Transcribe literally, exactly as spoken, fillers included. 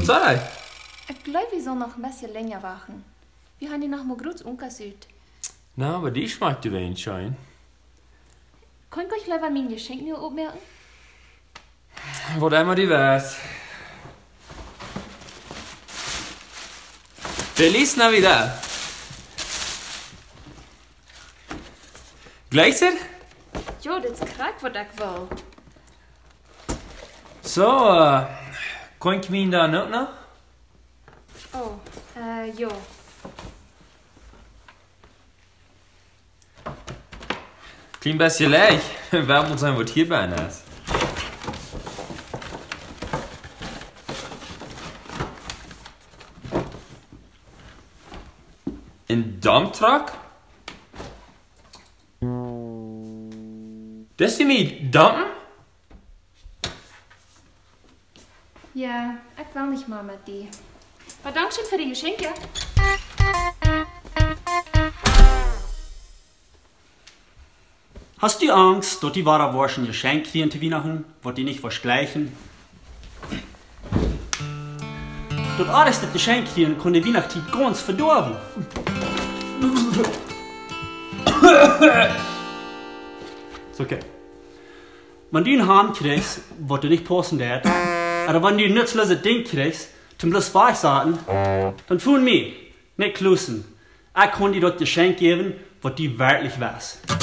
Sorry. Ekj jleew, wie sellen noch een bät lenja wachten. Wie haben dee noch mau groot aunjekjikjt. Na, oba dee schmakjt weinich scheen. Kaun ekj leewa mien Jeschenkj nu opmoaken? Waut emma du west. Feliz Navidad. Jlikjt et? Jo, dit es krakjt waut ekj well. Soo, äh, kaun ekj mie dan uk noch? Oh, äh, jo. Kjlien bät leeg. Wie motten seenen, waut hia bennen es. Een Dumptruck? Deist du mie dumpen? Jo, ekj well nich mea met die. Oba dankscheen fa dien Jeschenkj, jo? Hast du Angst, daut du wada woascht een Jeschenkj kjrieen to Wienachten, waut du nich woascht jlikjen? Daut oajste Jeschenkj kjrieen kaun de Wienachtstiet gaunz vedoawen. Es okay. Wan du een Haunt kjrichst, waut die nich paussen deit, ooda wan du een nutzlooset Dinkj kjrichst, toom bloos wajchsaten, dan foon mie, nich klussen. Ekj kaun die daut Jeschenkj jäwen, waut du werkjlich west.